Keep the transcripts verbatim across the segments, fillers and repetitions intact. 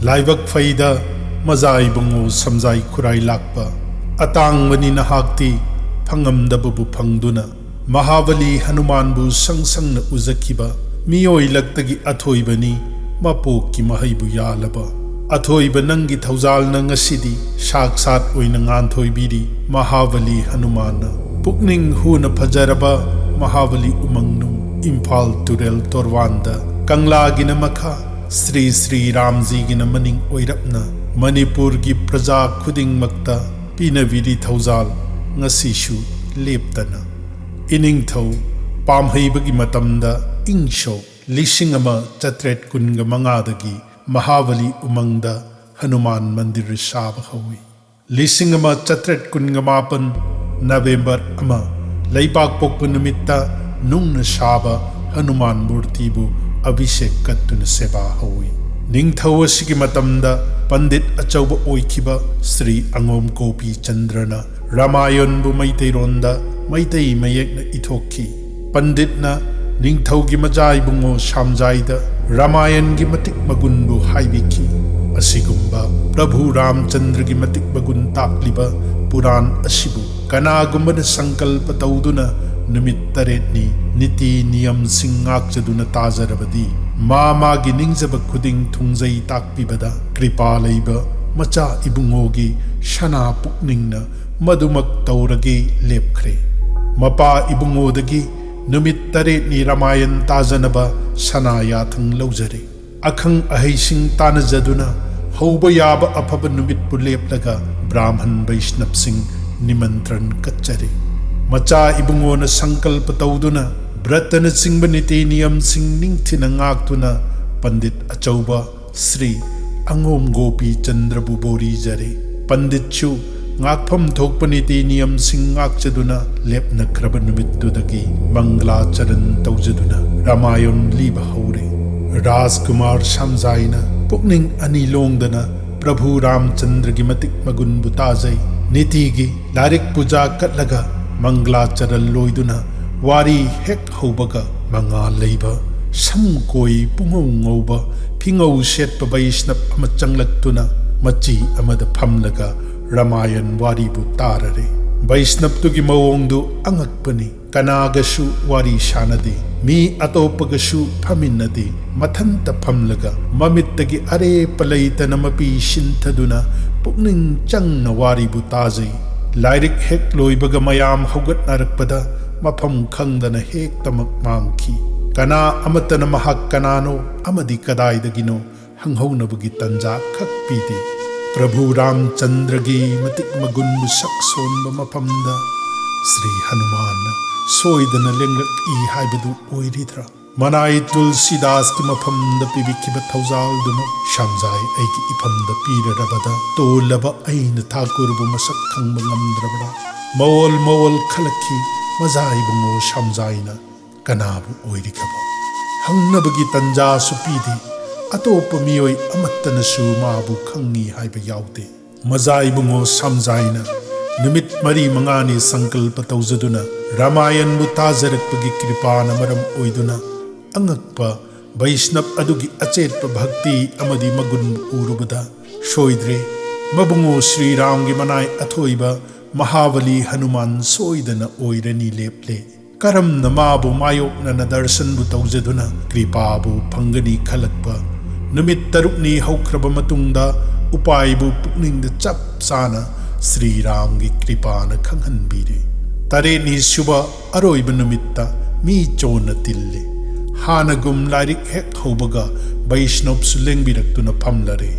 ꯂꯥꯏꯕꯛ ꯐꯩꯗ ꯃꯖꯥ ꯏꯕꯨꯡꯉꯣ ꯁꯝꯖꯥꯏ ꯈꯨꯔꯥꯏ ꯂꯥꯛꯄ, ꯑꯇꯥꯡꯕꯅꯤ ꯅꯍꯥꯛꯇꯤ ꯐꯪꯉꯝꯗꯕꯕꯨ ꯐꯪꯗꯨꯅ, ꯃꯍꯥꯕꯂꯤ ꯍꯅꯨꯃꯥꯟꯕꯨ ꯁꯪ ꯁꯪꯅ ꯎꯖꯈꯤꯕ ꯃꯤꯑꯣꯏ ꯂꯛꯇꯒꯤ ꯑꯊꯣꯏꯕꯅꯤ ꯃꯄꯣꯛꯀꯤ ꯃꯍꯩꯕꯨ ꯌꯥꯜꯂꯕ꯫ ꯑꯊꯣꯏꯕ ꯅꯪꯒꯤ ꯊꯧꯖꯥꯜꯅ ꯉꯁꯤꯗꯤ ꯁꯥꯛꯁꯥꯠ ꯑꯣꯏꯅ ꯉꯥꯟꯊꯣꯏꯕꯤꯔꯤ꯫ ꯃꯍꯥꯕꯂꯤ ꯍꯅꯨꯃꯥꯟꯅ ꯄꯨꯛꯅꯤꯡ ꯍꯨꯅ ꯐꯖꯔꯕ ꯃꯍꯥꯕꯂꯤ ꯎꯃꯪꯅꯨꯡ, ꯏꯝꯐꯥꯜ ꯇꯨꯔꯦꯜ ꯇꯣꯔꯋꯥꯟꯗ ꯀꯪꯂꯥꯒꯤꯅ ꯃꯈꯥ, ꯁ꯭ꯔꯤ ꯁ꯭ꯔꯤ ꯔꯥꯝꯖꯤꯒꯤꯅ ꯃꯅꯤꯡ ꯑꯣꯏꯔꯞꯅ ꯃꯅꯤꯄꯨꯔꯒꯤ ꯄ꯭ꯔꯖꯥ ꯈꯨꯗꯤꯡꯃꯛꯇ ꯄꯤꯅꯕꯤꯔꯤ ꯊꯧꯖꯥꯜ ꯉꯁꯤꯁꯨ ꯂꯦꯞꯇꯅ꯫ ꯏꯅꯤꯡꯊꯧ ꯄꯥꯝꯍꯩꯕꯒꯤ ꯃꯇꯝꯗ ꯏꯪ ꯁꯣꯛ ꯂꯤꯁꯤꯡ ꯑꯃ ꯆꯥꯇ꯭ꯔꯦꯠ ꯀꯨꯟꯒ ꯃꯉꯥꯗꯒꯤ ꯃꯍꯥꯕꯂꯤ ꯎꯃꯪꯗ ꯍꯅꯨꯃꯥꯟ ꯃꯟꯗꯤꯔ ꯁꯥꯕ ꯍꯧꯏ꯫ ꯂꯤꯁꯤꯡ ꯑꯃ ꯆꯥꯇ꯭ꯔꯦꯠ ꯀꯨꯟꯒ ꯃꯥꯄꯟ ꯅꯕꯦꯝꯕꯔ ꯑꯃ, ꯂꯩꯕꯥꯛ ꯄꯣꯛꯄ ꯅꯨꯃꯤꯠꯇ ꯅꯨꯡꯅ ꯁꯥꯕ ꯍꯅꯨꯃꯥꯟ ꯃꯨꯔꯇꯤꯕꯨ ꯑꯚꯤꯁꯦꯛ ꯀꯠꯇꯨꯅ ꯁꯦꯕꯥ ꯍꯧꯏ꯫ ꯅꯤꯡꯊꯧ ꯑꯁꯤꯒꯤ ꯃꯇꯝꯗ ꯄꯟꯗꯤꯠ ꯑꯆꯧꯕ ꯑꯣꯏꯈꯤꯕ ꯁ꯭ꯔꯤ ꯑꯉꯣꯝ ꯒꯣꯄꯤ ꯆꯟꯗ꯭ꯔꯅ ꯔꯥꯃꯥꯌꯟꯕꯨ ꯃꯩꯇꯩꯔꯣꯟꯗ ꯃꯩꯇꯩ ꯃꯌꯦꯛꯅ ꯏꯊꯣꯛꯈꯤ꯫ ꯄꯟꯗꯤꯠꯅ ꯅꯤꯡꯊꯧꯒꯤ ꯃꯆꯥ ꯏꯕꯨꯡꯉꯣ ꯁꯥꯝꯖꯥꯏꯗ ꯔꯥꯃꯥꯌꯟꯒꯤ ꯃꯇꯤꯛ ꯃꯒꯨꯟꯕꯨ ꯍꯥꯏꯕꯤꯈꯤ꯫ ꯑꯁꯤꯒꯨꯝꯕ ꯄ꯭ꯔꯚꯨ ꯔꯥꯝꯆꯟꯗ꯭ꯔꯒꯤ ꯃꯇꯤꯛ ꯃꯒꯨꯟ ꯇꯥꯛꯂꯤꯕ ꯄꯨꯔꯥꯟ ꯑꯁꯤꯕꯨ ꯀꯅꯥꯒꯨꯝꯕꯅ ꯁꯪꯀꯜꯄ ꯇꯧꯗꯨꯅ ꯅꯨꯃꯤꯠ ꯇꯔꯦꯠꯅꯤ ꯅꯤꯇꯤ ꯅꯤꯌꯝꯁꯤꯡ ꯉꯥꯛꯆꯗꯨꯅ ꯇꯥꯖꯔꯕꯗꯤ, ꯃꯥ ꯃꯥꯒꯤ ꯅꯤꯡꯖꯕ ꯈꯨꯗꯤꯡ ꯊꯨꯡꯖꯩ ꯇꯥꯛꯄꯤꯕꯗ, ꯀ꯭ꯔꯤꯄꯥ ꯂꯩꯕ ꯃꯆꯥ ꯏꯕꯨꯡꯉꯣꯒꯤ ꯁꯅꯥ ꯄꯨꯛꯅꯤꯡꯅ ꯃꯗꯨꯃꯛ ꯇꯧꯔꯒꯦ ꯂꯦꯞꯈ꯭ꯔꯦ꯫ ꯃꯄꯥ ꯏꯕꯨꯡꯉꯣꯗꯒꯤ ꯅꯨꯃꯤꯠ ꯇꯔꯦꯠꯅꯤ ꯔꯥꯃꯥꯌꯟ ꯇꯥꯖꯅꯕ ꯁꯅꯥ ꯌꯥꯊꯪ ꯂꯧꯖꯔꯦ꯫ ꯑꯈꯪ ꯑꯍꯩꯁꯤꯡ ꯇꯥꯟꯅꯖꯗꯨꯅ ꯍꯧꯕ ꯌꯥꯕ ꯑꯐꯕ ꯅꯨꯃꯤꯠꯄꯨ ꯂꯦꯞꯂꯒ ꯕ꯭ꯔꯥꯍꯃꯟ ꯕꯩꯁꯅꯕꯁꯤꯡ ꯅꯤꯃꯟꯇ꯭ꯔꯟ ꯀꯠꯆꯔꯦ꯫ ꯃꯆꯥ ꯏꯕꯨꯡꯉꯣꯅ ꯁꯪꯀꯜꯄ ꯇꯧꯗꯨꯅ ꯕ꯭ꯔꯇꯅꯆꯤꯡꯕ ꯅꯤꯇꯤ ꯅꯤꯌꯝꯁꯤꯡ ꯅꯤꯡꯊꯤꯅ ꯉꯥꯛꯇꯨꯅ ꯄꯟꯗꯤꯠ ꯑꯆꯧꯕ ꯁ꯭ꯔꯤ ꯑꯉꯣꯝ ꯒꯣꯄꯤ ꯆꯟꯗ꯭ꯔꯕꯨ ꯕꯣꯔꯤꯖꯔꯦ꯫ ꯄꯟꯗꯤꯠꯁꯨ ꯉꯥꯛꯐꯝ ꯊꯣꯛꯄ ꯅꯤꯇꯤ ꯅꯤꯌꯝꯁꯤꯡ ꯉꯥꯛꯆꯗꯨꯅ ꯂꯦꯞꯅꯈ꯭ꯔꯕ ꯅꯨꯃꯤꯠꯇꯨꯗꯒꯤ ꯃꯪꯒꯂꯥꯆꯔꯟ ꯇꯧꯖꯗꯨꯅ ꯔꯥꯃꯥꯌꯟ ꯂꯤꯕ ꯍꯧꯔꯦ꯫ ꯔꯥꯖꯀꯨꯃꯥꯔ ꯁꯥꯝꯖꯥꯏꯅ ꯄꯨꯛꯅꯤꯡ ꯑꯅꯤ ꯂꯣꯡꯗꯅ ꯄ꯭ꯔꯚꯨ ꯔꯥꯝꯆꯟꯗ꯭ꯔꯒꯤ ꯃꯇꯤꯛ ꯃꯒꯨꯟꯕꯨ ꯇꯥꯖꯩ꯫ ꯅꯤꯇꯤꯒꯤ ꯂꯥꯏꯔꯤꯛ ꯄꯨꯖꯥ ꯀꯠꯂꯒ ꯃꯪꯒꯂꯥꯆꯔꯟ ꯂꯣꯏꯗꯨꯅ ꯋꯥꯔꯤ ꯍꯦꯛ ꯍꯧꯕꯒ ꯃꯉꯥꯜ ꯂꯩꯕ ꯁꯝꯀꯣꯏ ꯄꯨꯡꯉꯧ ꯉꯧꯕ ꯐꯤꯉꯧ ꯁꯦꯠꯄ ꯕꯩꯁꯅꯞ ꯑꯃ ꯆꯪꯂꯛꯇꯨꯅ ꯃꯆꯤ ꯑꯃꯗ ꯐꯝꯂꯒ ꯔꯥꯃꯥꯌꯟ ꯋꯥꯔꯤꯕꯨ ꯇꯥꯔꯔꯦ꯫ ꯕꯩꯁꯅꯞꯇꯨꯒꯤ ꯃꯑꯣꯡꯗꯨ ꯑꯉꯛꯄꯅꯤ꯫ ꯀꯅꯥꯒꯁꯨ ꯋꯥꯔꯤ ꯁꯥꯅꯗꯦ, ꯃꯤ ꯑꯇꯣꯞꯄꯒꯁꯨ ꯐꯝꯃꯤꯟꯅꯗꯦ꯫ ꯃꯊꯟꯇ ꯐꯝꯂꯒ ꯃꯃꯤꯠꯇꯒꯤ ꯑꯔꯦꯞꯄ ꯂꯩꯇꯅ ꯃꯄꯤ ꯁꯤꯟꯊꯗꯨꯅ ꯄꯨꯛꯅꯤꯡ ꯆꯪꯅ ꯋꯥꯔꯤꯕꯨ ꯇꯥꯖꯩ꯫ ꯂꯥꯏꯔꯤꯛ ꯍꯦꯛ ꯂꯣꯏꯕꯒ ꯃꯌꯥꯝ ꯍꯧꯒꯠꯅꯔꯛꯄꯗ ꯃꯐꯝ ꯈꯪꯗꯅ ꯍꯦꯛꯇꯃꯛ ꯃꯥꯡꯈꯤ꯫ ꯀꯅꯥ ꯑꯃꯠꯇꯅ ꯃꯍꯥꯛ ꯀꯅꯥꯅꯣ ꯑꯃꯗꯤ ꯀꯗꯥꯏꯗꯒꯤꯅꯣ ꯍꯪꯍꯧꯅꯕꯒꯤ ꯇꯟꯖꯥ ꯈꯛ ꯄꯤꯗꯦ꯫ ꯄ꯭ꯔꯚꯨ ꯔꯥꯝꯆꯟꯗ꯭ꯔꯒꯤ ꯃꯇꯤꯛ ꯃꯒꯨꯟꯕꯨ ꯁꯛ ꯁꯣꯟꯕ ꯃꯐꯝꯗ ꯁ꯭ꯔꯤ ꯍꯅꯨꯃꯥꯟꯅ ꯁꯣꯏꯗꯅ ꯂꯦꯡꯂꯛꯏ ꯍꯥꯏꯕꯗꯨ ꯑꯣꯏꯔꯤꯗ꯭ꯔꯥ? ꯃꯅꯥꯏ ꯇꯨꯜꯁꯤꯗꯥꯁꯀꯤ ꯃꯐꯝꯗ ꯄꯤꯕꯤꯈꯤꯕ ꯊꯧꯖꯥꯜꯗꯨꯃꯛ ꯁꯥꯝꯖꯥꯏ ꯑꯩꯒꯤ ꯏꯐꯝꯗ ꯄꯤꯔꯔꯕꯗ ꯇꯣꯜꯂꯕ ꯑꯩꯅ ꯊꯥꯀꯨꯔꯕꯨ ꯃꯁꯛ ꯈꯪꯕ ꯉꯝꯗ꯭ꯔꯕ꯭ꯔꯥ? ꯃꯑꯣꯜ ꯃꯑꯣꯜ ꯈꯜꯂꯛꯈꯤ ꯃꯖꯥ ꯏꯕꯨꯡꯉꯣ ꯁꯥꯝꯖꯥꯏꯅ ꯀꯅꯥꯕꯨ ꯑꯣꯏꯔꯤꯒꯕ? ꯍꯪꯅꯕꯒꯤ ꯇꯟꯖꯥꯁꯨ ꯄꯤꯗꯦ꯫ ꯑꯇꯣꯞꯄ ꯃꯤꯑꯣꯏ ꯑꯃꯠꯇꯅꯁꯨ ꯃꯥꯕꯨ ꯈꯪꯉꯤ ꯍꯥꯏꯕ ꯌꯥꯎꯗꯦ꯫ ꯃꯖꯥ ꯏꯕꯨꯡꯉꯣ ꯁꯥꯝꯖꯥꯏꯅ ꯅꯨꯃꯤꯠ ꯃꯔꯤ ꯃꯉꯥꯅꯤ ꯁꯪꯀꯜꯄ ꯇꯧꯖꯗꯨꯅ ꯔꯥꯃꯥꯌꯟꯕꯨ ꯇꯥꯖꯔꯛꯄꯒꯤ ꯀ꯭ꯔꯤꯄꯥꯅ ꯃꯔꯝ ꯑꯣꯏꯗꯨꯅ ꯑꯉꯛꯄ ꯕꯩꯁꯅꯞ ꯑꯗꯨꯒꯤ ꯑꯆꯦꯠꯄ ꯚꯛꯇꯤ ꯑꯃꯗꯤ ꯃꯒꯨꯟ ꯎꯔꯨꯕꯗ ꯁꯣꯏꯗ꯭ꯔꯦ, ꯃꯕꯨꯡꯉꯣ ꯁ꯭ꯔꯤꯔꯥꯝꯒꯤ ꯃꯅꯥꯏ ꯑꯊꯣꯏꯕ ꯃꯍꯥꯕꯂꯤ ꯍꯅꯨꯃꯥꯟ ꯁꯣꯏꯗꯅ ꯑꯣꯏꯔꯅꯤ ꯂꯦꯞꯂꯦ꯫ ꯀꯔꯝꯅ ꯃꯥꯕꯨ ꯃꯥꯌꯣꯛꯅꯅ ꯗꯔꯁꯟꯕꯨ ꯇꯧꯖꯗꯨꯅ ꯀ꯭ꯔꯤꯄꯥꯕꯨ ꯐꯪꯒꯅꯤ ꯈꯜꯂꯛꯄ? ꯅꯨꯃꯤꯠ ꯇꯔꯨꯛꯅꯤ ꯍꯧꯈ꯭ꯔꯕ ꯃꯇꯨꯡꯗ ꯎꯄꯥꯏꯕꯨ ꯄꯨꯛꯅꯤꯡꯗ ꯆꯞ ꯆꯥꯅ ꯁ꯭ꯔꯤꯔꯥꯝꯒꯤ ꯀ꯭ꯔꯤꯄꯥꯅ ꯈꯪꯍꯟꯕꯤꯔꯦ꯫ ꯇꯔꯦꯠꯅꯤ ꯁꯨꯕ ꯑꯔꯣꯏꯕ ꯅꯨꯃꯤꯠꯇ ꯃꯤ ꯆꯣꯟꯅ ꯇꯤꯜꯂꯦ꯫ ꯍꯥꯟꯅꯒꯨꯝ ꯂꯥꯏꯔꯤꯛ ꯍꯦꯛ ꯍꯧꯕꯒ ꯕꯩꯁꯅꯣꯞꯁꯨ ꯂꯦꯡꯕꯤꯔꯛꯇꯨꯅ ꯐꯝꯂꯔꯦ꯫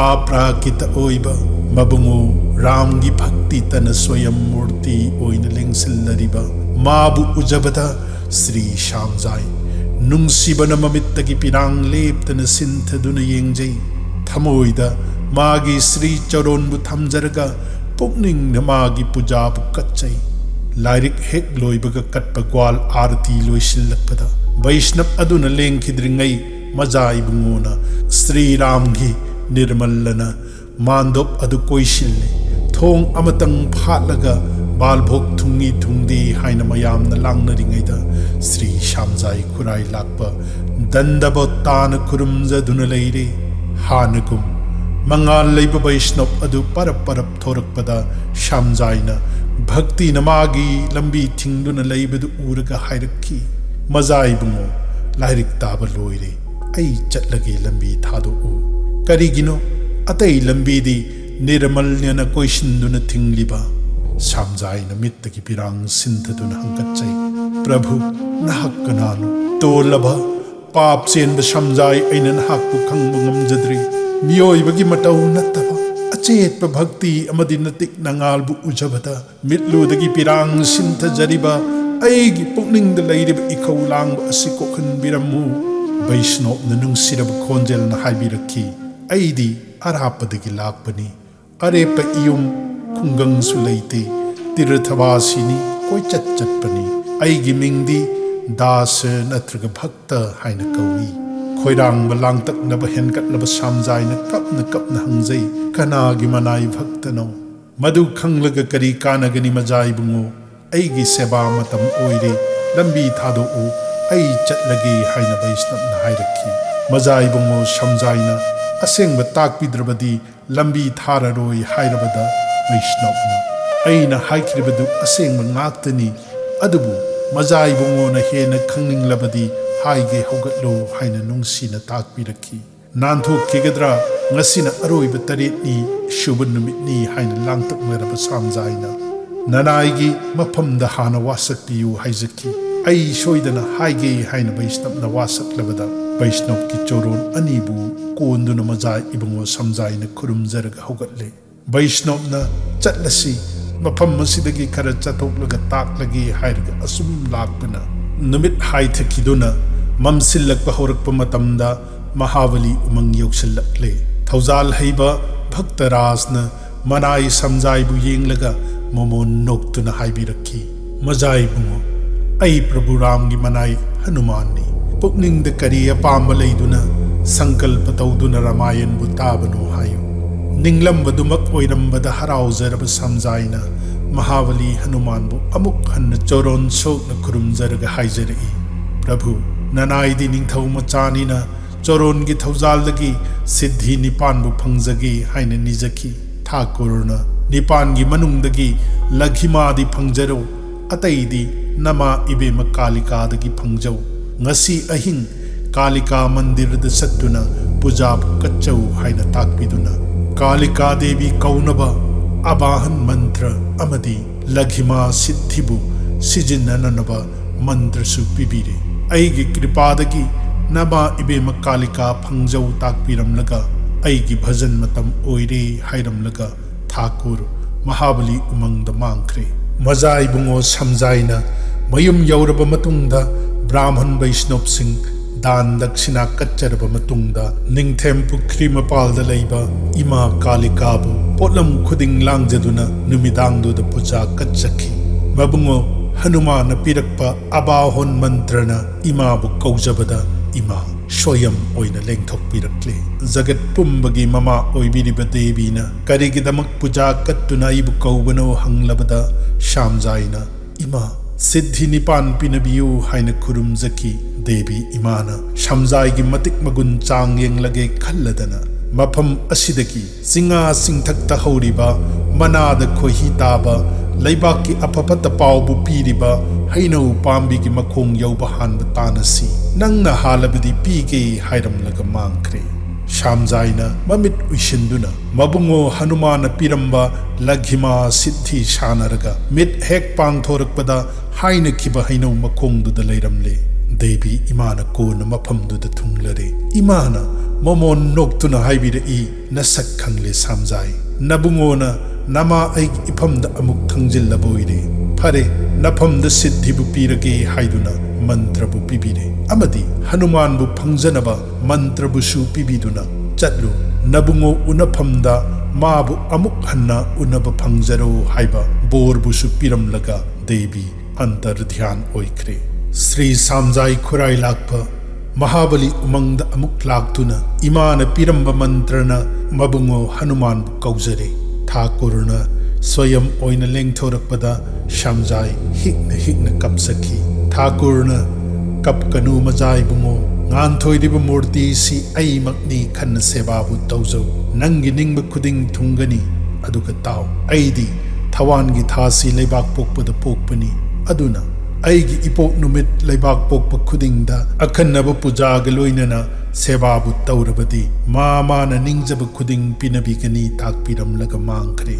ꯑꯄ꯭ꯔꯥꯀꯤꯇ ꯑꯣꯏꯕ ꯃꯕꯨꯡꯉꯣ ꯔꯥꯝꯒꯤ ꯚꯛꯇꯤꯇꯅ ꯁ꯭ꯋꯌꯝ ꯃꯨꯔꯇꯤ ꯑꯣꯏꯅ ꯂꯦꯡꯁꯤꯜꯂꯔꯤꯕ ꯃꯥꯕꯨ ꯎꯖꯕꯗ ꯁ꯭ꯔꯤ ꯁꯥꯝꯖꯥꯏ ꯅꯨꯡꯁꯤꯕꯅ ꯃꯃꯤꯠꯇꯒꯤ ꯄꯤꯔꯥꯡ ꯂꯦꯞꯇꯅ ꯁꯤꯟꯊꯗꯨꯅ ꯌꯦꯡꯖꯩ꯫ ꯊꯃꯣꯏꯗ ꯃꯥꯒꯤ ꯁ꯭ꯔꯤ ꯆꯔꯣꯟꯕꯨ ꯊꯝꯖꯔꯒ ꯄꯨꯛꯅꯤꯡꯅ ꯃꯥꯒꯤ ꯄꯨꯖꯥꯕꯨ ꯀꯠꯆꯩ꯫ ꯂꯥꯏꯔꯤꯛ ꯍꯦꯛ ꯂꯣꯏꯕꯒ ꯀꯠꯄ ꯒ꯭ꯋꯥꯜ ꯑꯥꯔꯇꯤ ꯂꯣꯏꯁꯤꯜꯂꯛꯄꯗ ꯕꯩꯁꯅꯞ ꯑꯗꯨꯅ ꯂꯦꯡꯈꯤꯗ꯭ꯔꯤꯉꯩ ꯃꯖꯥ ꯏꯕꯨꯡꯉꯣꯅ ꯁ꯭ꯔꯤꯔꯥꯝꯒꯤ ꯅꯤꯔꯃꯜꯂꯅ ꯃꯥꯟꯗꯣꯞ ꯑꯗꯨ ꯀꯣꯏꯁꯤꯜꯂꯤ꯫ ꯊꯣꯡ ꯑꯃꯇꯪ ꯐꯥꯠꯂꯒ ꯕꯥꯜꯚꯣꯛ ꯊꯨꯡꯏ ꯊꯨꯡꯗꯦ ꯍꯥꯏꯅ ꯃꯌꯥꯝꯅ ꯂꯥꯡꯅꯔꯤꯉꯩꯗ ꯁ꯭ꯔꯤ ꯁꯥꯝꯖꯥꯏ ꯈꯨꯔꯥꯏ ꯂꯥꯛꯄ ꯗꯟꯗꯕꯣꯠ ꯇꯥꯅ ꯈꯨꯔꯨꯝꯖꯗꯨꯅ ꯂꯩꯔꯦ꯫ ꯍꯥꯟꯅꯒꯨꯝ ꯃꯉꯥꯜ ꯂꯩꯕ ꯕꯩꯁꯅꯣꯞ ꯑꯗꯨ ꯄꯔꯞ ꯄꯔꯞ ꯊꯣꯔꯛꯄꯗ ꯁꯥꯝꯖꯥꯏꯅ ꯚꯛꯇꯤꯅ ꯃꯥꯒꯤ ꯂꯝꯕꯤ ꯊꯤꯡꯗꯨꯅ ꯂꯩꯕꯗꯨ ꯎꯔꯒ ꯍꯥꯏꯔꯛꯈꯤ, "ꯃꯖꯥ ꯏꯕꯨꯡꯉꯣ, ꯂꯥꯏꯔꯤꯛ ꯇꯥꯕ ꯂꯣꯏꯔꯦ꯫ ꯑꯩ ꯆꯠꯂꯒꯦ, ꯂꯝꯕꯤ ꯊꯥꯗꯣꯛꯎ꯫ ꯀꯔꯤꯒꯤꯅꯣ ꯑꯇꯩ ꯂꯝꯕꯤꯗꯤ ꯅꯤꯔꯃꯜꯅꯦꯅ ꯀꯣꯏꯁꯤꯟꯗꯨꯅ ꯊꯤꯡꯂꯤꯕ?" ꯁꯥꯝꯖꯥꯏꯅ ꯃꯤꯠꯇꯒꯤ ꯄꯤꯔꯥꯡ ꯁꯤꯟꯊꯗꯨꯅ ꯍꯪꯒꯠꯆꯩ, "ꯄ꯭ꯔꯚꯨ, ꯅꯍꯥꯛ ꯀꯅꯥꯅꯣ? ꯇꯣꯜꯂꯕ ꯄꯥꯞ ꯆꯦꯟꯕ ꯁꯥꯝꯖꯥꯏ ꯑꯩꯅ ꯅꯍꯥꯛꯄꯨ ꯈꯪꯕ ꯉꯝꯖꯗ꯭ꯔꯤ꯫ ꯃꯤꯑꯣꯏꯕꯒꯤ ꯃꯇꯧ ꯅꯠꯇꯕ ꯑꯆꯦꯠꯄ ꯚꯛꯇꯤ ꯑꯃꯗꯤ ꯅꯇꯤꯛ ꯅꯉꯥꯜꯕꯨ ꯎꯖꯕꯗ ꯃꯤꯠꯂꯨꯗꯒꯤ ꯄꯤꯔꯥꯡ ꯁꯤꯟꯊꯖꯔꯤꯕ ꯑꯩꯒꯤ ꯄꯨꯛꯅꯤꯡꯗ ꯂꯩꯔꯤꯕ ꯏꯈꯧ ꯂꯥꯡꯕ ꯑꯁꯤ ꯀꯣꯛꯍꯟꯕꯤꯔꯝꯃꯨ꯫" ꯕꯩꯁꯅꯣꯞꯅ ꯅꯨꯡꯁꯤꯔꯕ ꯈꯣꯟꯖꯦꯜꯅ ꯍꯥꯏꯕꯤꯔꯛꯈꯤ, "ꯑꯩꯗꯤ ꯑꯔꯥꯞꯄꯗꯒꯤ ꯂꯥꯛꯄꯅꯤ꯫ ꯑꯔꯦꯞꯄ ꯏꯌꯨꯝ ꯈꯨꯡꯒꯪꯁꯨ ꯂꯩꯇꯦ꯫ ꯇꯤꯔꯊꯕꯥꯁꯤꯅꯤ, ꯀꯣꯏꯆꯠ ꯆꯠꯄꯅꯤ꯫ ꯑꯩꯒꯤ ꯃꯤꯡꯗꯤ ꯗꯥꯁ ꯅꯠꯇ꯭ꯔꯒ ꯚꯛꯇ ꯍꯥꯏꯅ ꯀꯧꯏ꯫" ꯈꯣꯏꯔꯥꯡꯕ ꯂꯥꯡꯇꯛꯅꯕ ꯍꯦꯟꯒꯠꯂꯕ ꯁꯥꯝꯖꯥꯏꯅ ꯀꯞꯅ ꯀꯞꯅ ꯍꯪꯖꯩ, "ꯀꯅꯥꯒꯤ ꯃꯅꯥꯏ ꯚꯛꯇꯅꯣ?" "ꯃꯗꯨ ꯈꯪꯂꯒ ꯀꯔꯤ ꯀꯥꯟꯅꯒꯅꯤ, ꯃꯖꯥ ꯏꯕꯨꯡꯉꯣ? ꯑꯩꯒꯤ ꯁꯦꯕꯥ ꯃꯇꯝ ꯑꯣꯏꯔꯦ, ꯂꯝꯕꯤ ꯊꯥꯗꯣꯛꯎ, ꯑꯩ ꯆꯠꯂꯒꯦ" ꯍꯥꯏꯅ ꯕꯩꯁꯅꯞꯅ ꯍꯥꯏꯔꯛꯈꯤ꯫ ꯃꯖꯥ ꯏꯕꯨꯡꯉꯣ ꯁꯥꯝꯖꯥꯏꯅ ꯑꯁꯦꯡꯕ ꯇꯥꯛꯄꯤꯗ꯭ꯔꯕꯗꯤ ꯂꯝꯕꯤ ꯊꯥꯔꯔꯣꯏ ꯍꯥꯏꯔꯕꯗ ꯕꯩꯁꯅꯞꯅ, "ꯑꯩꯅ ꯍꯥꯏꯈ꯭ꯔꯤꯕꯗꯨ ꯑꯁꯦꯡꯕ ꯉꯥꯛꯇꯅꯤ, ꯑꯗꯨꯕꯨ ꯃꯖꯥ ꯏꯕꯨꯡꯉꯣꯅ ꯍꯦꯟꯅ ꯈꯪꯅꯤꯡꯂꯕꯗꯤ ꯍꯥꯏꯒꯦ, ꯍꯧꯒꯠꯂꯣ" ꯍꯥꯏꯅ ꯅꯨꯡꯁꯤꯅ ꯇꯥꯛꯄꯤꯔꯛꯈꯤ꯫ "ꯅꯥꯟꯊꯣꯛꯈꯤꯒꯗ꯭ꯔꯥ? ꯉꯁꯤꯅ ꯑꯔꯣꯏꯕ ꯇꯔꯦꯠꯅꯤ, ꯁꯨꯕ ꯅꯨꯃꯤꯠꯅꯤ" ꯍꯥꯏꯅ ꯂꯥꯡꯇꯛꯅꯔꯕ ꯁꯥꯝꯖꯥꯏꯅ, "ꯅꯅꯥꯏꯒꯤ ꯃꯐꯝꯗ ꯍꯥꯟꯅ ꯋꯥꯁꯛꯄꯤꯌꯨ" ꯍꯥꯏꯖꯈꯤ꯫ "ꯑꯩ ꯁꯣꯏꯗꯅ ꯍꯥꯏꯒꯦ" ꯍꯥꯏꯅ ꯕꯩꯁꯅꯞꯅ ꯋꯥꯁꯛꯂꯕꯗ ꯕꯩꯁꯅꯞꯀꯤ ꯆꯣꯔꯣꯟ ꯑꯅꯤꯕꯨ ꯀꯣꯟꯗꯨꯅ ꯃꯖꯥ ꯏꯕꯨꯡꯉꯣ ꯁꯥꯝꯖꯥꯏꯅ ꯈꯨꯔꯨꯝꯖꯔꯒ ꯍꯧꯒꯠꯂꯦ꯫ ꯕꯩꯁꯅꯣꯞꯅ, "ꯆꯠꯂꯁꯤ, ꯃꯐꯝ ꯑꯁꯤꯗꯒꯤ ꯈꯔ ꯆꯠꯊꯣꯛꯂꯒ ꯇꯥꯛꯂꯒꯦ" ꯍꯥꯏꯔꯒ ꯑꯁꯨꯝ ꯂꯥꯛꯄꯅ, ꯅꯨꯃꯤꯠ ꯍꯥꯏꯊꯈꯤꯗꯨꯅ ꯃꯝꯁꯤꯜꯂꯛꯄ ꯍꯧꯔꯛꯄ ꯃꯇꯝꯗ ꯃꯍꯥꯕꯂꯤ ꯎꯃꯪ ꯌꯧꯁꯤꯜꯂꯛꯂꯦ꯫ ꯊꯧꯖꯥꯜ ꯍꯩꯕ ꯚꯛꯇꯔꯥꯖꯅ ꯃꯅꯥꯏ ꯁꯥꯝꯖꯥꯏꯕꯨ ꯌꯦꯡꯂꯒ ꯃꯃꯣꯟ ꯅꯣꯛꯇꯨꯅ ꯍꯥꯏꯕꯤꯔꯛꯈꯤ, "ꯃꯖꯥ ꯏꯕꯨꯡꯉꯣ, ꯑꯩ ꯄ꯭ꯔꯚꯨ ꯔꯥꯝꯒꯤ ꯃꯅꯥꯏ ꯍꯅꯨꯃꯥꯟꯅꯤ꯫ ꯄꯨꯛꯅꯤꯡꯗ ꯀꯔꯤ ꯑꯄꯥꯝꯕ ꯂꯩꯗꯨꯅ ꯁꯪꯀꯜꯄ ꯇꯧꯗꯨꯅ ꯔꯥꯃꯥꯌꯟꯕꯨ ꯇꯥꯕꯅꯣ ꯍꯥꯏꯌꯨ꯫" ꯅꯤꯡꯂꯝꯕꯗꯨꯃꯛ ꯑꯣꯏꯔꯝꯕꯗ ꯍꯔꯥꯎꯖꯔꯕ ꯁꯥꯝꯖꯥꯏꯅ ꯃꯍꯥꯕꯂꯤ ꯍꯅꯨꯃꯥꯟꯕꯨ ꯑꯃꯨꯛ ꯍꯟꯅ ꯆꯣꯔꯣꯟ ꯁꯣꯛꯅ ꯈꯨꯔꯨꯝꯖꯔꯒ ꯍꯥꯏꯖꯔꯛꯏ, "ꯄ꯭ꯔꯚꯨ, ꯅꯅꯥꯏꯗꯤ ꯅꯤꯡꯊꯧ ꯃꯆꯥꯅꯤꯅ ꯆꯣꯔꯣꯟꯒꯤ ꯊꯧꯖꯥꯜꯗꯒꯤ ꯁꯤꯗ꯭ꯙꯤ ꯅꯤꯄꯥꯟꯕꯨ ꯐꯪꯖꯒꯦ ꯍꯥꯏꯅ ꯅꯤꯖꯈꯤ꯫ ꯊꯥꯀꯨꯔꯅ ꯅꯤꯄꯥꯟꯒꯤ ꯃꯅꯨꯡꯗꯒꯤ ꯂꯘꯤꯃꯥꯗꯤ ꯐꯪꯖꯔꯣ, ꯑꯇꯩꯗꯤ ꯅꯃꯥ ꯏꯕꯦꯝꯃ ꯀꯥꯂꯤꯀꯥꯗꯒꯤ ꯐꯪꯖꯧ꯫ ꯉꯁꯤ ꯑꯍꯤꯡ ꯀꯥꯂꯤꯀꯥ ꯃꯟꯗꯤꯔꯗ ꯆꯠꯇꯨꯅ ꯄꯨꯖꯥꯕꯨ ꯀꯠꯆꯧ" ꯍꯥꯏꯅ ꯇꯥꯛꯄꯤꯗꯨꯅ, ꯀꯥꯂꯤꯀꯥ ꯗꯦꯕꯤ ꯀꯧꯅꯕ ꯑꯕꯥꯍꯟ ꯃꯟꯇ꯭ꯔ ꯑꯃꯗꯤ ꯂꯘꯤꯃꯥ ꯁꯤꯗ꯭ꯙꯤꯕꯨ ꯁꯤꯖꯤꯟꯅꯅꯅꯕ ꯃꯟꯇ꯭ꯔꯁꯨ ꯄꯤꯕꯤꯔꯦ꯫ "ꯑꯩꯒꯤ ꯀ꯭ꯔꯤꯄꯥꯗꯒꯤ ꯅꯃꯥ ꯏꯕꯦꯝꯃ ꯀꯥꯂꯤꯀꯥ ꯐꯪꯖꯧ" ꯇꯥꯛꯄꯤꯔꯝꯂꯒ, "ꯑꯩꯒꯤ ꯚꯖꯟ ꯃꯇꯝ ꯑꯣꯏꯔꯦ" ꯍꯥꯏꯔꯝꯂꯒ, ꯊꯥꯀꯨꯔ ꯃꯍꯥꯕꯂꯤ ꯎꯃꯪꯗ ꯃꯥꯡꯈ꯭ꯔꯦ꯫ ꯃꯖꯥ ꯏꯕꯨꯡꯉꯣ ꯁꯝꯖꯥꯏꯅ ꯃꯌꯨꯝ ꯌꯧꯔꯕ ꯃꯇꯨꯡꯗ, ꯕ꯭ꯔꯥꯍꯃꯟ ꯕꯩꯁꯅꯣꯞꯁꯤꯡ ꯗꯥꯟ ꯗꯛꯁꯤꯅꯥ ꯀꯠꯆꯔꯕ ꯃꯇꯨꯡꯗ, ꯅꯤꯡꯊꯦꯝ ꯄꯨꯈ꯭ꯔꯤ ꯃꯄꯥꯜꯗ ꯂꯩꯕ ꯏꯃꯥ ꯀꯥꯂꯤꯀꯥꯕꯨ ꯄꯣꯠꯂꯝ ꯈꯨꯗꯤꯡ ꯂꯥꯡꯖꯗꯨꯅ ꯅꯨꯃꯤꯗꯥꯡꯗꯨꯗ ꯄꯨꯖꯥ ꯀꯠꯆꯈꯤ꯫ ꯃꯕꯨꯡꯉꯣ ꯍꯅꯨꯃꯥꯟꯅ ꯄꯤꯔꯛꯄ ꯑꯕꯥꯍꯣꯟ ꯃꯟꯇ꯭ꯔꯅ ꯏꯃꯥꯕꯨ ꯀꯧꯖꯕꯗ, ꯏꯃꯥ ꯁ꯭ꯋꯌꯝ ꯑꯣꯏꯅ ꯂꯦꯡꯊꯣꯛꯄꯤꯔꯛꯂꯦ꯫ ꯖꯒꯠ ꯄꯨꯝꯕꯒꯤ ꯃꯃꯥ ꯑꯣꯏꯕꯤꯔꯤꯕ ꯗꯦꯕꯤꯅ ꯀꯔꯤꯒꯤꯗꯃꯛ ꯄꯨꯖꯥ ꯀꯠꯇꯨꯅ ꯑꯩꯕꯨ ꯀꯧꯕꯅꯣ ꯍꯪꯂꯕꯗ, ꯁꯥꯝꯖꯥꯏꯅ, "ꯏꯃꯥ, ꯁꯤꯗ꯭ꯙꯤ ꯅꯤꯄꯥꯟ ꯄꯤꯅꯕꯤꯌꯨ" ꯍꯥꯏꯅ ꯈꯨꯔꯨꯝꯖꯈꯤ꯫ ꯗꯦꯕꯤ ꯏꯃꯥꯅ ꯁꯥꯝꯖꯥꯏꯒꯤ ꯃꯇꯤꯛ ꯃꯒꯨꯟ ꯆꯥꯡ ꯌꯦꯡꯂꯒꯦ ꯈꯜꯂꯗꯅ, ꯃꯐꯝ ꯑꯁꯤꯗꯒꯤ ꯆꯤꯡꯉꯥ ꯆꯤꯡꯊꯛꯇ ꯍꯧꯔꯤꯕ, ꯃꯅꯥꯗ ꯈꯣꯏꯍꯤ ꯇꯥꯕ, ꯂꯩꯕꯥꯛꯀꯤ ꯑꯐ ꯐꯠꯇ ꯄꯥꯎꯕꯨ ꯄꯤꯔꯤꯕ ꯍꯩꯅꯧ ꯄꯥꯝꯕꯤꯒꯤ ꯃꯈꯣꯡ ꯌꯧꯕ ꯍꯥꯟꯕ ꯇꯥꯅꯁꯤ꯫ ꯅꯪꯅ ꯍꯥꯜꯂꯕꯗꯤ ꯄꯤꯒꯦ ꯍꯥꯏꯔꯝꯂꯒ ꯃꯥꯡꯈ꯭ꯔꯦ꯫ ꯁꯥꯝꯖꯥꯏꯅ ꯃꯃꯤꯠ ꯎꯏꯁꯤꯟꯗꯨꯅ ꯃꯕꯨꯡꯉꯣ ꯍꯅꯨꯃꯥꯟꯅ ꯄꯤꯔꯝꯕ ꯂꯘꯤꯃꯥ ꯁꯤꯗ꯭ꯙꯤ ꯁꯥꯟꯅꯔꯒ ꯃꯤꯠ ꯍꯦꯛ ꯄꯥꯡꯊꯣꯔꯛꯄꯗ, ꯍꯥꯏꯅꯈꯤꯕ ꯍꯩꯅꯧ ꯃꯈꯣꯡꯗꯨꯗ ꯂꯩꯔꯝꯂꯦ꯫ ꯗꯦꯕꯤ ꯏꯃꯥꯅ ꯀꯣꯟꯅ ꯃꯐꯝꯗꯨꯗ ꯊꯨꯡꯂꯔꯦ꯫ ꯏꯃꯥꯅ ꯃꯃꯣꯟ ꯅꯣꯛꯇꯨꯅ ꯍꯥꯏꯕꯤꯔꯛꯏ, "ꯅꯁꯛ ꯈꯪꯂꯦ ꯁꯥꯝꯖꯥꯏ꯫ ꯅꯕꯨꯡꯉꯣꯅ ꯅꯃꯥ ꯑꯩꯒꯤ ꯏꯐꯝꯗ ꯑꯃꯨꯛ ꯊꯪꯖꯤꯜꯂꯕ ꯑꯣꯏꯔꯦ꯫ ꯐꯔꯦ, ꯅꯐꯝꯗ ꯁꯤꯗ꯭ꯙꯤꯕꯨ ꯄꯤꯔꯒꯦ" ꯍꯥꯏꯗꯨꯅ ꯃꯟꯇ꯭ꯔꯕꯨ ꯄꯤꯕꯤꯔꯦ꯫ ꯑꯃꯗꯤ ꯍꯅꯨꯃꯥꯟꯕꯨ ꯐꯪꯖꯅꯕ ꯃꯟꯇ꯭ꯔꯕꯨꯁꯨ ꯄꯤꯕꯤꯗꯨꯅ, "ꯆꯠꯂꯨ, ꯅꯕꯨꯡꯉꯣ ꯎꯅꯐꯝꯗ ꯃꯥꯕꯨ ꯑꯃꯨꯛ ꯍꯟꯅ ꯎꯅꯕ ꯐꯪꯖꯔꯣ" ꯍꯥꯏꯕ ꯕꯣꯔꯕꯨꯁꯨ ꯄꯤꯔꯝꯂꯒ ꯗꯦꯕꯤ ꯑꯟꯇꯔꯙ꯭ꯌꯥꯟ ꯑꯣꯏꯈ꯭ꯔꯦ꯫ ꯁ꯭ꯔꯤ ꯁꯥꯝꯖꯥꯏ ꯈꯨꯔꯥꯏ ꯂꯥꯛꯄ ꯃꯍꯥꯕꯂꯤ ꯎꯃꯪꯗ ꯑꯃꯨꯛ ꯂꯥꯛꯇꯨꯅ ꯏꯃꯥꯅ ꯄꯤꯔꯝꯕ ꯃꯟꯇ꯭ꯔꯅ ꯃꯕꯨꯡꯉꯣ ꯍꯅꯨꯃꯥꯟꯕꯨ ꯀꯧꯖꯔꯦ꯫ ꯊꯥꯀꯨꯔꯅ ꯁ꯭ꯋꯌꯝ ꯑꯣꯏꯅ ꯂꯦꯡꯊꯣꯔꯛꯄꯗ ꯁ꯭ꯌꯥꯝꯖꯥꯏ ꯍꯤꯛꯅ ꯍꯤꯛꯅ ꯀꯞꯆꯈꯤ꯫ ꯊꯥꯀꯨꯔꯅ, "ꯀꯞꯀꯅꯨ ꯃꯖꯥ ꯏꯕꯨꯡꯉꯣ, ꯉꯥꯟꯊꯣꯏꯔꯤꯕ ꯃꯨꯔꯇꯤꯁꯤ ꯑꯩꯃꯛꯅꯤ ꯈꯟꯅ ꯁꯦꯕꯥꯕꯨ ꯇꯧꯖꯧ꯫ ꯅꯪꯒꯤ ꯅꯤꯡꯕ ꯈꯨꯗꯤꯡ ꯊꯨꯡꯒꯅꯤ꯫ ꯑꯗꯨꯒ ꯇꯥꯎ, ꯑꯩꯗꯤ ꯊꯋꯥꯟꯒꯤ ꯊꯥꯁꯤ ꯂꯩꯕꯥꯛ ꯄꯣꯛꯄꯗ ꯄꯣꯛꯄꯅꯤ꯫ ꯑꯗꯨꯅ ꯑꯩꯒꯤ ꯏꯄꯣꯛ ꯅꯨꯃꯤꯠ ꯂꯩꯕꯥꯛ ꯄꯣꯛꯄ ꯈꯨꯗꯤꯡꯗ ꯑꯈꯟꯅꯕ ꯄꯨꯖꯥꯒ ꯂꯣꯏꯅꯅ ꯁꯦꯕꯥꯕꯨ ꯇꯧꯔꯕꯗꯤ ꯃꯥ ꯃꯥꯅ ꯅꯤꯡꯖꯕ ꯈꯨꯗꯤꯡ ꯄꯤꯅꯕꯤꯒꯅꯤ" ꯇꯥꯛꯄꯤꯔꯝꯂꯒ ꯃꯥꯡꯈ꯭ꯔꯦ꯫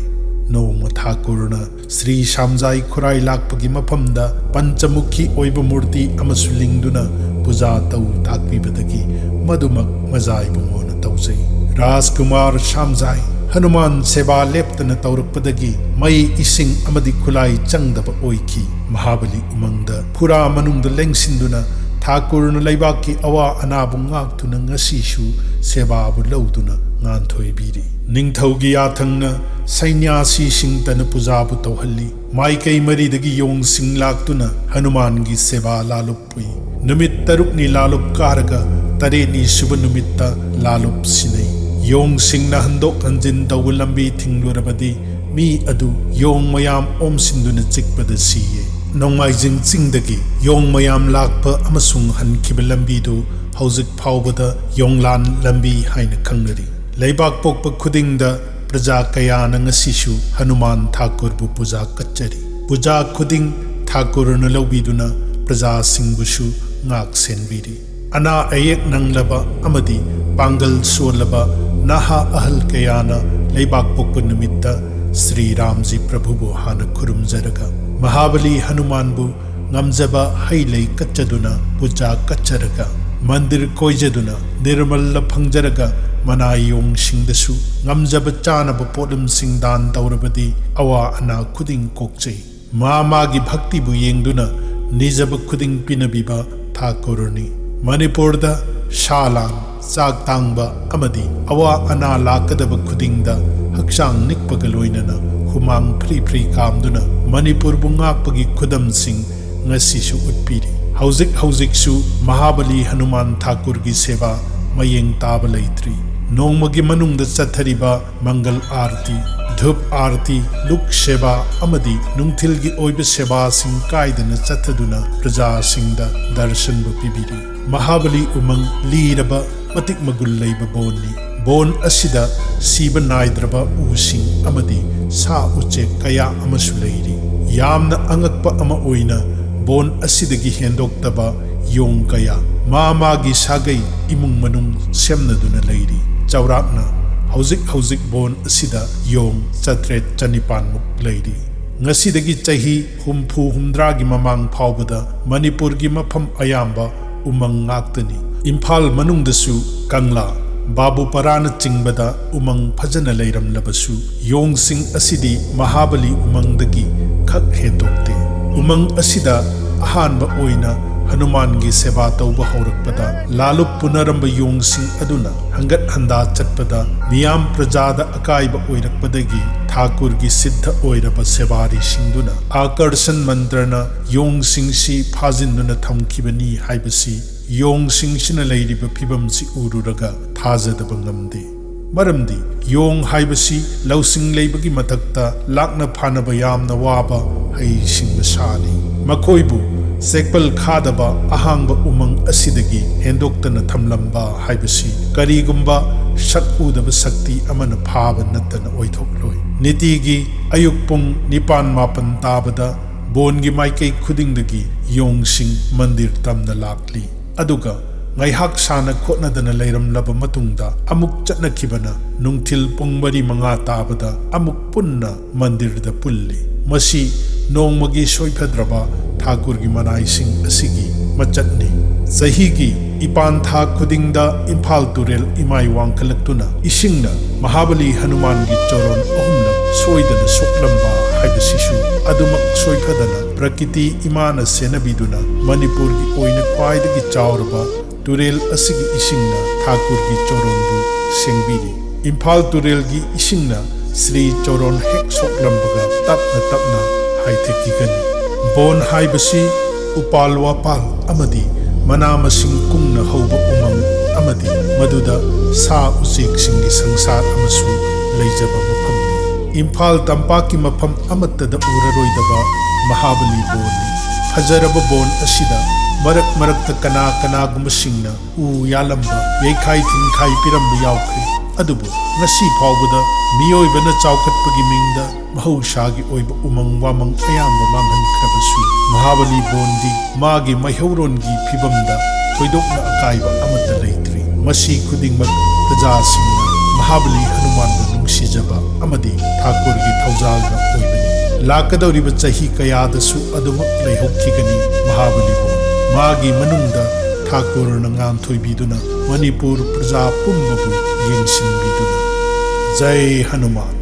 ꯅꯣꯡꯃ ꯊꯥꯀꯨꯔꯅ ꯁ꯭ꯔꯤ ꯁꯥꯝꯖꯥꯏ ꯈꯨꯔꯥꯏ ꯂꯥꯛꯄꯒꯤ ꯃꯐꯝꯗ ꯄꯟꯆꯃꯨꯈꯤ ꯑꯣꯏꯕ ꯃꯨꯔꯇꯤ ꯑꯃꯁꯨ ꯂꯤꯡꯗꯨꯅ ꯄꯨꯖꯥ ꯇꯧ ꯇꯥꯛꯄꯤꯕꯗꯒꯤ ꯃꯗꯨꯃꯛ ꯃꯖꯥ ꯏꯕꯨꯡꯉꯣꯅ ꯇꯧꯖꯩ꯫ ꯔꯥꯖꯀꯨꯃꯥꯔ ꯁꯥꯝꯖꯥꯏ ꯍꯅꯨꯃꯥꯟ ꯁꯦꯕꯥ ꯂꯦꯞꯇꯅ ꯇꯧꯔꯛꯄꯗꯒꯤ ꯃꯩ, ꯏꯁꯤꯡ ꯑꯃꯗꯤ ꯈꯨꯂꯥꯏ ꯆꯪꯗꯕ ꯑꯣꯏꯈꯤ꯫ ꯃꯍꯥꯕꯂꯤ ꯎꯃꯪꯗ ꯐꯨꯔꯥ ꯃꯅꯨꯡꯗ ꯂꯦꯡꯁꯤꯟꯗꯨꯅ ꯊꯥꯀꯨꯔꯅ ꯂꯩꯕꯥꯛꯀꯤ ꯑꯋꯥ ꯑꯅꯥꯕꯨ ꯉꯥꯛꯇꯨꯅ ꯉꯁꯤꯁꯨ ꯁꯦꯕꯥꯕꯨ ꯂꯧꯗꯨꯅ ꯉꯥꯟꯊꯣꯏꯕꯤꯔꯤ꯫ ꯅꯤꯡꯊꯧꯒꯤ ꯌꯥꯊꯪꯅ ꯁꯩꯅ꯭ꯌꯥꯁꯤꯁꯤꯡꯇꯅ ꯄꯨꯖꯥꯕꯨ ꯇꯧꯍꯜꯂꯤ꯫ ꯃꯥꯏꯀꯩ ꯃꯔꯤꯗꯒꯤ ꯌꯣꯡꯁꯤꯡ ꯂꯥꯛꯇꯨꯅ ꯍꯅꯨꯃꯥꯟꯒꯤ ꯁꯦꯕꯥ ꯂꯥꯂꯨꯞ ꯄꯨꯏ꯫ ꯅꯨꯃꯤꯠ ꯇꯔꯨꯛꯅꯤ ꯂꯥꯂꯨꯞ ꯀꯥꯔꯒ ꯇꯔꯦꯠꯅꯤ ꯁꯨꯕ ꯅꯨꯃꯤꯠꯇ ꯂꯥꯂꯨꯞ ꯁꯤꯟꯅꯩ꯫ ꯌꯣꯡꯁꯤꯡꯅ ꯍꯟꯗꯣꯛ ꯍꯟꯖꯤꯟ ꯇꯧꯕ ꯂꯝꯕꯤ ꯊꯤꯡꯂꯨꯔꯕꯗꯤ ꯃꯤ ꯑꯗꯨ ꯌꯣꯡ ꯃꯌꯥꯝ ꯑꯣꯝꯁꯤꯟꯗꯨꯅ ꯆꯤꯛꯄꯗ ꯁꯤꯌꯦ꯫ ꯅꯣꯡꯃꯥꯏꯖꯤꯡ ꯆꯤꯡꯗꯒꯤ ꯌꯣꯡ ꯃꯌꯥꯝ ꯂꯥꯛꯄ ꯑꯃꯁꯨꯡ ꯍꯟꯈꯤꯕ ꯂꯝꯕꯤꯗꯨ ꯍꯧꯖꯤꯛ ꯐꯥꯎꯕꯗ ꯌꯣꯡꯂꯥꯟ ꯂꯝꯕꯤ ꯍꯥꯏꯅ ꯈꯪꯅꯔꯤ꯫ ꯂꯩꯕꯥꯛ ꯄꯣꯛꯄ ꯈꯨꯗꯤꯡꯗ ꯄ꯭ꯔꯖꯥ ꯀꯌꯥꯅ ꯉꯁꯤꯁꯨ ꯍꯅꯨꯃꯥꯟ ꯊꯥꯀꯨꯔꯕꯨ ꯄꯨꯖꯥ ꯀꯠꯆꯔꯤ꯫ ꯄꯨꯖꯥ ꯈꯨꯗꯤꯡ ꯊꯥꯀꯨꯔꯅ ꯂꯧꯕꯤꯗꯨꯅ ꯄ꯭ꯔꯖꯥꯁꯤꯡꯕꯨꯁꯨ ꯉꯥꯛ ꯁꯦꯟꯕꯤꯔꯤ꯫ ꯑꯅꯥ ꯑꯌꯦꯛ ꯅꯪꯂꯕ ꯑꯃꯗꯤ ꯄꯥꯡꯒꯜ ꯁꯣꯜꯂꯕ ꯅꯍꯥ ꯑꯍꯜ ꯀꯌꯥꯅ ꯂꯩꯕꯥꯛ ꯄꯣꯛꯄ ꯅꯨꯃꯤꯠꯇ ꯁ꯭ꯔꯤ ꯔꯥꯝꯖꯤ ꯄ꯭ꯔꯚꯨꯕꯨ ꯍꯥꯟꯅ ꯈꯨꯔꯨꯝꯖꯔꯒ, ꯃꯍꯥꯕꯂꯤ ꯍꯅꯨꯃꯥꯟꯕꯨ ꯉꯝꯖꯕ ꯍꯩ ꯂꯩ ꯀꯠꯆꯗꯨꯅ, ꯄꯨꯖꯥ ꯀꯠꯆꯔꯒ, ꯃꯟꯗꯤꯔ ꯀꯣꯏꯖꯗꯨꯅ, ꯅꯤꯔꯃꯜꯂ ꯐꯪꯖꯔꯒ ꯃꯅꯥꯌꯣꯡꯁꯤꯡꯗꯁꯨ ꯉꯝꯖꯕ ꯆꯥꯅꯕ ꯄꯣꯠꯂꯝꯁꯤꯡ ꯗꯥꯟ ꯇꯧꯔꯕꯗꯤ ꯑꯋꯥ ꯑꯅꯥ ꯈꯨꯗꯤꯡ ꯀꯣꯛꯆꯩ꯫ ꯃꯥ ꯃꯥꯒꯤ ꯚꯛꯇꯤꯕꯨ ꯌꯦꯡꯗꯨꯅ ꯅꯤꯖꯕ ꯈꯨꯗꯤꯡ ꯄꯤꯅꯕꯤꯕ ꯊꯥꯀꯨꯔꯅꯤ꯫ ꯃꯅꯤꯄꯨꯔꯗ ꯁꯥ ꯂꯥꯟ, ꯆꯥꯛ ꯇꯥꯡꯕ ꯑꯃꯗꯤ ꯑꯋꯥ ꯑꯅꯥ ꯂꯥꯛꯀꯗꯕ ꯈꯨꯗꯤꯡꯗ ꯍꯛꯆꯥꯡ ꯅꯤꯛꯄꯒ ꯂꯣꯏꯅꯅ ꯍꯨꯃꯥꯡ ꯐ꯭ꯔꯤ ꯐ꯭ꯔꯤ ꯀꯥꯝꯗꯨꯅ ꯃꯅꯤꯄꯨꯔꯕꯨ ꯉꯥꯛꯄꯒꯤ ꯈꯨꯗꯝꯁꯤꯡ ꯉꯁꯤꯁꯨ ꯎꯠꯄꯤꯔꯤ꯫ ꯍꯧꯖꯤꯛ ꯍꯧꯖꯤꯛꯁꯨ ꯃꯍꯥꯕꯂꯤ ꯍꯅꯨꯃꯥꯟ ꯊꯥꯀꯨꯔꯒꯤ ꯁꯦꯕꯥ ꯃꯌꯦꯡ ꯇꯥꯕ ꯂꯩꯇ꯭ꯔꯤ꯫ ꯅꯣꯡꯃꯒꯤ ꯃꯅꯨꯡꯗ ꯆꯠꯊꯔꯤꯕ ꯃꯪꯒꯜ ꯑꯥꯔꯇꯤ, ꯙꯨꯞ ꯑꯥꯔꯇꯤ, ꯂꯨꯛ ꯁꯦꯕꯥ ꯑꯃꯗꯤ ꯅꯨꯡꯊꯤꯜꯒꯤ ꯑꯣꯏꯕ ꯁꯦꯕꯥꯁꯤꯡ ꯀꯥꯏꯗꯅ ꯆꯠꯊꯗꯨꯅ ꯄ꯭ꯔꯖꯥꯁꯤꯡꯗ ꯗꯔꯁꯟꯕꯨ ꯄꯤꯕꯤꯔꯤ꯫ ꯃꯍꯥꯕꯂꯤ ꯎꯃꯪ ꯂꯤꯔꯕ ꯃꯇꯤꯛ ꯃꯒꯨꯟ ꯂꯩꯕ ꯕꯣꯟꯅꯤ꯫ ꯕꯣꯟ ꯑꯁꯤꯗ ꯁꯤꯕ ꯅꯥꯏꯗ꯭ꯔꯕ ꯎꯁꯤꯡ ꯑꯃꯗꯤ ꯁꯥ ꯎꯆꯦꯛ ꯀꯌꯥ ꯑꯃꯁꯨ ꯂꯩꯔꯤ꯫ ꯌꯥꯝꯅ ꯑꯉꯛꯄ ꯑꯃ ꯑꯣꯏꯅ ꯕꯣꯟ ꯑꯁꯤꯗꯒꯤ ꯍꯦꯟꯗꯣꯛꯇꯕ ꯌꯣꯡ ꯀꯌꯥ ꯃꯥ ꯃꯥꯒꯤ ꯁꯥꯒꯩ ꯏꯃꯨꯡ ꯃꯅꯨꯡ ꯁꯦꯝꯅꯗꯨꯅ ꯂꯩꯔꯤ꯫ ꯆꯥꯎꯔꯥꯛꯅ ꯍꯧꯖꯤꯛ ꯍꯧꯖꯤꯛ ꯕꯣꯟ ꯑꯁꯤꯗ ꯌꯣꯡ ꯆꯥꯇ꯭ꯔꯦꯠ ꯆꯅꯤꯄꯥꯟꯃꯨꯛ ꯂꯩꯔꯤ꯫ ꯉꯁꯤꯗꯒꯤ ꯆꯍꯤ ꯍꯨꯝꯐꯨ ꯍꯨꯝꯗ꯭ꯔꯥꯒꯤ ꯃꯃꯥꯡ ꯐꯥꯎꯕꯗ ꯃꯅꯤꯄꯨꯔꯒꯤ ꯃꯐꯝ ꯑꯌꯥꯝꯕ ꯎꯃꯪ ꯉꯥꯛꯇꯅꯤ꯫ ꯏꯝꯐꯥꯜ ꯃꯅꯨꯡꯗꯁꯨ ꯀꯪꯂꯥ, ꯕꯥꯕꯨꯄꯥꯔꯥꯅꯆꯤꯡꯕꯗ ꯎꯃꯪ ꯐꯖꯅ ꯂꯩꯔꯝꯂꯕꯁꯨ, ꯌꯣꯡꯁꯤꯡ ꯑꯁꯤꯗꯤ ꯃꯍꯥꯕꯂꯤ ꯎꯃꯪꯗꯒꯤ ꯈꯛ ꯍꯦꯟꯗꯣꯛꯇꯦ꯫ ꯎꯃꯪ ꯑꯁꯤꯗ ꯑꯍꯥꯟꯕ ꯑꯣꯏꯅ ꯍꯅꯨꯃꯥꯟꯒꯤ ꯁꯦꯕꯥ ꯇꯧꯕ ꯍꯧꯔꯛꯄꯗ ꯂꯥꯂꯨꯞ ꯄꯨꯅꯔꯝꯕ ꯌꯣꯡꯁꯤꯡ ꯑꯗꯨꯅ ꯍꯪꯒꯠ ꯍꯟꯗꯥ ꯆꯠꯄꯗ ꯃꯤꯌꯥꯝ ꯄ꯭ꯔꯖꯥꯗ ꯑꯀꯥꯏꯕ ꯑꯣꯏꯔꯛꯄꯗꯒꯤ ꯊꯥꯀꯨꯔꯒꯤ ꯁꯤꯗ꯭ꯙ ꯑꯣꯏꯔꯕ ꯁꯦꯕꯥꯔꯤꯁꯤꯡꯗꯨꯅ ꯑꯥꯀꯔꯁꯟ ꯃꯟꯇ꯭ꯔꯅ ꯌꯣꯡꯁꯤꯡꯁꯤ ꯐꯥꯖꯤꯟꯗꯨꯅ ꯊꯝꯈꯤꯕꯅꯤ ꯍꯥꯏꯕꯁꯤ ꯌꯣꯡꯁꯤꯡꯁꯤꯅ ꯂꯩꯔꯤꯕ ꯐꯤꯕꯝꯁꯤ ꯎꯔꯨꯔꯒ ꯊꯥꯖꯗꯕ ꯉꯝꯗꯦ꯫ ꯃꯔꯝꯗꯤ ꯌꯣꯡ ꯍꯥꯏꯕꯁꯤ ꯂꯧꯁꯤꯡ ꯂꯩꯕꯒꯤ ꯃꯊꯛꯇ ꯂꯥꯛꯅ ꯐꯥꯅꯕ ꯌꯥꯝꯅ ꯋꯥꯕ ꯍꯩꯁꯤꯡꯕ ꯁꯥꯅꯤ꯫ ꯃꯈꯣꯏꯕꯨ ꯆꯦꯛꯄꯜ ꯈꯥꯗꯕ ꯑꯍꯥꯡꯕ ꯎꯃꯪ ꯑꯁꯤꯗꯒꯤ ꯍꯦꯟꯗꯣꯛꯇꯅ ꯊꯝꯂꯝꯕ ꯍꯥꯏꯕꯁꯤ ꯀꯔꯤꯒꯨꯝꯕ ꯁꯛ ꯎꯗꯕ ꯁꯛꯇꯤ ꯑꯃꯅ ꯐꯥꯕ ꯅꯠꯇꯅ ꯑꯣꯏꯊꯣꯛꯂꯣꯏ꯫ ꯅꯤꯇꯤꯒꯤ ꯑꯌꯨꯛ ꯄꯨꯡ ꯅꯤꯄꯥꯟ ꯃꯥꯄꯟ ꯇꯥꯕꯗ ꯕꯣꯟꯒꯤ ꯃꯥꯏꯀꯩ ꯈꯨꯗꯤꯡꯗꯒꯤ ꯌꯣꯡꯁꯤꯡ ꯃꯟꯗꯤꯔ ꯇꯝꯅ ꯂꯥꯛꯂꯤ꯫ ꯑꯗꯨꯒ ꯉꯥꯏꯍꯥꯛ ꯁꯥꯟꯅ ꯈꯣꯠꯅꯗꯅ ꯂꯩꯔꯝꯂꯕ ꯃꯇꯨꯡꯗ ꯑꯃꯨꯛ ꯆꯠꯅꯈꯤꯕꯅ ꯅꯨꯡꯊꯤꯜ ꯄꯨꯡ ꯃꯔꯤ ꯃꯉꯥ ꯇꯥꯕꯗ ꯑꯃꯨꯛ ꯄꯨꯟꯅ ꯃꯟꯗꯤꯔꯗ ꯄꯨꯜꯂꯤ꯫ ꯃꯁꯤ ꯅꯣꯡꯃꯒꯤ ꯁꯣꯏꯐꯗ꯭ꯔꯕ ꯊꯥꯀꯨꯔꯒꯤ ꯃꯅꯥꯏꯁꯤꯡ ꯑꯁꯤꯒꯤ ꯃꯆꯠꯅꯤ꯫ ꯆꯍꯤꯒꯤ ꯏꯄꯥꯟ ꯊꯥ ꯈꯨꯗꯤꯡꯗ ꯏꯝꯐꯥꯜ ꯇꯨꯔꯦꯜ ꯏꯃꯥꯏ ꯋꯥꯡꯈꯠꯂꯛꯇꯨꯅ ꯏꯁꯤꯡꯅ ꯃꯍꯥꯕꯂꯤ ꯍꯅꯨꯃꯥꯟꯒꯤ ꯆꯣꯔꯣꯟ ꯑꯍꯨꯝꯂꯛ ꯁꯣꯏꯗꯅ ꯁꯣꯛꯂꯝꯕ ꯍꯥꯏꯕꯁꯤꯁꯨ ꯑꯗꯨꯃꯛ ꯁꯣꯏꯐꯗꯅ ꯄ꯭ꯔꯀꯤꯇꯤ ꯏꯃꯥꯅ ꯁꯦꯟꯅꯕꯤꯗꯨꯅ ꯃꯅꯤꯄꯨꯔꯒꯤ ꯑꯣꯏꯅ ꯈ꯭ꯋꯥꯏꯗꯒꯤ ꯆꯥꯎꯔꯕ ꯇꯨꯔꯦꯜ ꯑꯁꯤꯒꯤ ꯏꯁꯤꯡꯅ ꯊꯥꯀꯨꯔꯒꯤ ꯆꯣꯔꯣꯟꯕꯨ ꯁꯦꯡꯕꯤꯔꯤ꯫ ꯏꯝꯐꯥꯜ ꯇꯨꯔꯦꯜꯒꯤ ꯏꯁꯤꯡꯅ ꯁ꯭ꯔꯤ ꯆꯣꯔꯣꯟ ꯍꯦꯛ ꯁꯣꯛꯂꯝꯕꯒ ꯇꯞꯅ ꯇꯞꯅ ꯍꯥꯏꯊꯈꯤꯒꯅꯤ꯫ ꯕꯣꯟ ꯍꯥꯏꯕꯁꯤ ꯎꯄꯥꯜ ꯋꯥꯄꯥꯜ ꯑꯃꯗꯤ ꯃꯅꯥ ꯃꯁꯤꯡ ꯀꯨꯡꯅ ꯍꯧꯕ ꯎꯃꯪ ꯑꯃꯗꯤ ꯃꯗꯨꯗ ꯁꯥ ꯎꯆꯦꯛꯁꯤꯡꯒꯤ ꯁꯪꯁꯥꯔ ꯑꯃꯁꯨ ꯂꯩꯖꯕ ꯃꯐꯝꯅꯤ꯫ ꯏꯝꯐꯥꯜ ꯇꯝꯄꯥꯛꯀꯤ ꯃꯐꯝ ꯑꯃꯠꯇꯗ ꯎꯔꯔꯣꯏꯗꯕ ꯃꯍꯥꯕꯂꯤ ꯕꯣꯟꯅꯤ꯫ ꯐꯖꯔꯕ ꯕꯣꯟ ꯑꯁꯤꯗ ꯃꯔꯛ ꯃꯔꯛꯇ ꯀꯅꯥ ꯀꯅꯥꯒꯨꯝꯕꯁꯤꯡꯅ ꯎ ꯌꯥꯜꯂꯝꯕ, ꯌꯩꯈꯥꯏ ꯊꯤꯟꯈꯥꯏ ꯄꯤꯔꯝꯕ ꯌꯥꯎꯈ꯭ꯔꯦ꯫ ꯑꯗꯨꯕꯨ ꯉꯁꯤ ꯐꯥꯎꯕꯗ ꯃꯤꯑꯣꯏꯕꯅ ꯆꯥꯎꯈꯠꯄꯒꯤ ꯃꯤꯡꯗ ꯃꯍꯧꯁꯥꯒꯤ ꯑꯣꯏꯕ ꯎꯃꯪ ꯋꯥꯃꯪ ꯑꯌꯥꯝꯕ ꯃꯥꯡꯍꯟꯈ꯭ꯔꯕꯁꯨ, ꯃꯍꯥꯕꯂꯤ ꯕꯣꯟꯗꯤ ꯃꯥꯒꯤ ꯃꯩꯍꯧꯔꯣꯟꯒꯤ ꯐꯤꯕꯝꯗ ꯊꯣꯏꯗꯣꯛꯅ ꯑꯀꯥꯏꯕ ꯑꯃꯠꯇ ꯂꯩꯇ꯭ꯔꯤ꯫ ꯃꯁꯤ ꯈꯨꯗꯤꯡꯃꯛ ꯄ꯭ꯔꯖꯥꯁꯤꯡꯅ ꯃꯍꯥꯕꯂꯤ ꯍꯅꯨꯃꯥꯟꯕꯨ ꯅꯨꯡꯁꯤꯖꯕ ꯑꯃꯗꯤ ꯊꯥꯀꯨꯔꯒꯤ ꯊꯧꯖꯥꯜꯅ ꯑꯣꯏꯕꯅꯤ꯫ ꯂꯥꯛꯀꯗꯧꯔꯤꯕ ꯆꯍꯤ ꯀꯌꯥꯗꯁꯨ ꯑꯗꯨꯃꯛ ꯂꯩꯍꯧꯈꯤꯒꯅꯤ꯫ ꯃꯍꯥꯕꯂꯤꯕꯨ ꯃꯥꯒꯤ ꯃꯅꯨꯡꯗ ꯊꯥꯀꯨꯔꯅ ꯉꯥꯟꯊꯣꯏꯕꯤꯗꯨꯅ ꯃꯅꯤꯄꯨꯔ ꯄ꯭ꯔꯖꯥ ꯄꯨꯝꯕꯕꯨ ꯌꯦꯡꯁꯤꯟꯕꯤꯗꯨꯅ꯫ ꯖꯩ ꯍꯅꯨꯃꯥꯟ꯫